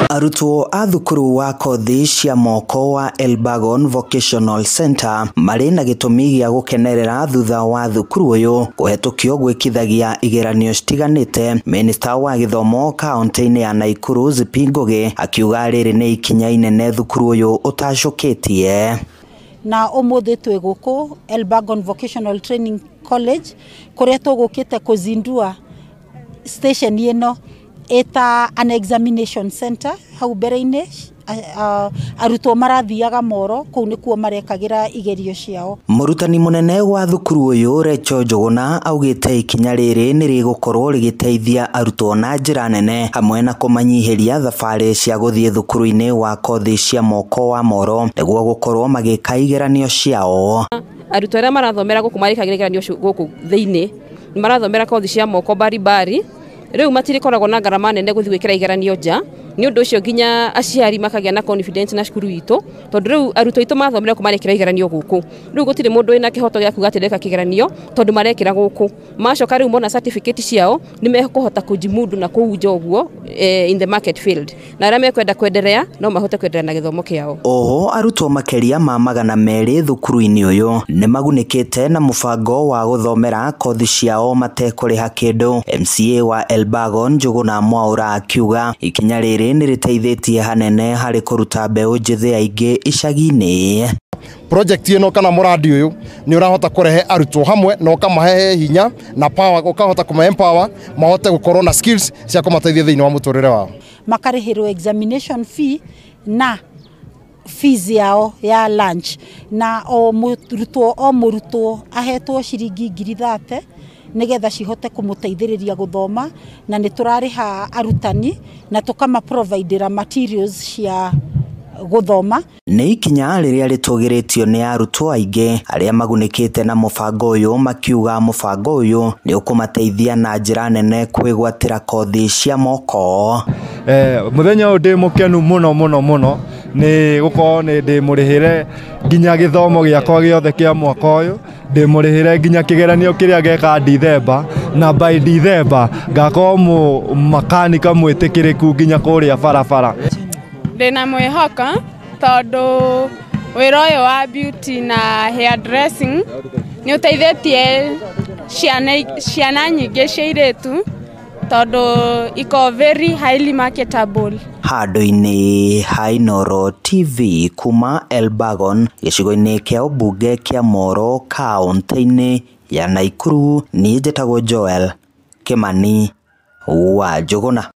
Arutwo a thukuru wa kothi cia moko wa Elburgon Vocational Center marĩ na gĩtũmi gĩa gũkenerera thutha wa thukuru ũyũ kũhetũkio gwĩkithagia igeranio citiganĩte. Minista wa gĩthomo kaunti-inĩ ya Nakuru Zippy Ngugi akiuga rĩrĩ nĩ ikinya inene thukuru ũyũ ũtacũkĩtie. Na ũmũthĩ twĩ gũkũ Elburgon Vocational Training College kũrĩa tũgũkĩte kũzindua station ĩno ĩta an examination center. Hau mbere-inĩ arutwo marathiaga Moro, kũu nĩkuo marekagĩra igerio ciao. Mũrutani mũnene wa thukuru ũyũ Rachel Njuguna augĩte ikinya rĩrĩ nĩ rĩgũkorwo rĩgĩteithia arutwo na njĩra nene hamwe na kũmanyihĩria thabarĩ cia gũthiĩ thukuru-inĩ wa kothi cia moko wa Moro nĩguo gũkorwo magĩka igeranio ciao. Arutwo arĩa marathomera gũkũ marĩkagĩra igeranio gũkũ thĩinĩ nĩ marathomera kothi cia moko baribari, rĩu matirikoragwo na ngarama nene gũthiĩ gwĩkĩra igeranio nja. Nĩ ũndũ ũcio nginya aciari makagĩa na confidence na cukuru itũ, tondũ rĩu arutwo aitũ mathomera kũ marekĩra igeranio gũkũ. Rĩu gũtirĩ mũndũ wĩna kĩhoto gĩa kuga atĩ ndeka kĩgeranio tondũ marekĩra gũkũ. Macoka rĩu mona certificate ciao nĩ mekũhota kũjimudu na kũu nja ũguo in the market field, na arĩa mekwenda kwenderea no mahote kwenderea na gĩthomo kĩao. Oho arutwo makĩria ma 200 thukuru-inĩ ũyũ nĩ magunĩkĩte na mũbango wa gũthomera kothi ciao matekũrĩha kĩndũ. MCA wa Elburgon Njuguna Mwaura akiuga ikinya rĩrĩ nĩ rĩteithĩtie hanene harĩ kũruta mbeũ njĩthĩ aingĩ icagi-inĩ. Project ĩno kana mũradi ũyũ nĩ ũrahota kũrehe arutwo hamwe na ũkamahe hinya na power, ũkahota kũma empower mahote gũkorwo na skills cia kũmateithia thĩinĩ wa mũtũrĩre wao. Makarĩhĩrwo examination fee na fees yao ya lunch, na o mũrutwo ahetwo ciringi 30,000 nigetha cihote kũmũteithĩrĩria gũthoma, na nĩ tũrarĩha arutani na tũkama providera materials cia gũthoma. Nĩ ikinya rĩrĩa rĩtũgĩrĩtio nĩ arutwo aingĩ arĩa magunĩkĩte na mũbango ũyũ, makiuga mũbango ũyũ nĩ ũkũmateithia na njĩra nene kwĩgwatĩra kothi cia moko. Mũthenya ũyũ ndĩ mũkenu mũno mũno mũno nĩ gũkorwo nĩ ndĩmũrĩhĩre nginya gĩthomo gĩakwa gĩothe kĩa mwaka ũyũ, ndĩmũrĩhĩre nginya kĩgeranio kĩrĩa ngeka Dithemba, na by Dithemba ngakorwo makanika mwĩtĩkĩrĩku nginya kũrĩa barabara. Ndĩna mwĩhoko tondũ wĩra ũyũ wa beauty na hair dressing nĩ ũteithĩtie ciana nyingĩ cia airĩtu tondũ iko very highly marketable. Handũ-inĩ ha Inooro TV kuma Elburgon gĩcigo-inĩ kĩa ũmbunge kĩa Moro kaunti-inĩ ya Nakuru, niĩ njĩtagwo Joel Kimani wa Njuguna.